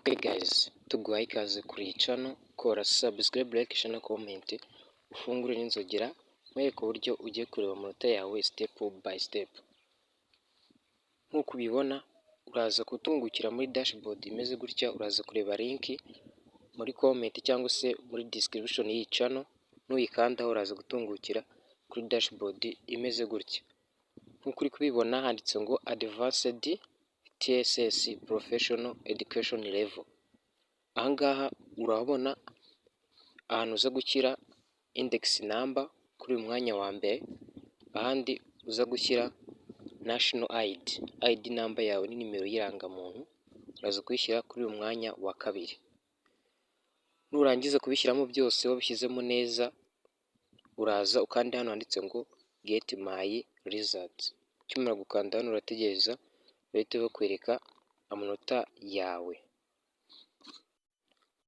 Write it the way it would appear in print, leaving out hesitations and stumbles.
Hey guys, tuguhaye ikaze kuri iyi channel. Kora subscribe, like, share na comment, ufungure n'inzogera. Nkwereke uburyo ugiye kureba amanota yawe step by step. Nk'uko ubibona, uraza gutungukira muri dashboard imeze gutya. Uraza kureba link muri comment cyangwa se muri description y'iyi channel. Nuyikandaho, uraza gutungukira kuri dashboard imeze gutya. Nk'uko uri kubibona, handitse ngo Advanced TSS Professional Education Level. Ahangaha urabona ahantu uza gushyira index number kuri uyu mwanya wa mbere, ahandi uza gushyira national ID, ID number yawe ni nimero y'irangamuntu, uraza kuyishyira kuri uyu mwanya wa kabiri. Nurangiza kubishyiramo byose, wabishyizemo neza, uraza ukanda hano handitse ngo "Get my result". Ukimara gukanda hano, urategereza bahite bakwereka amanota yawe.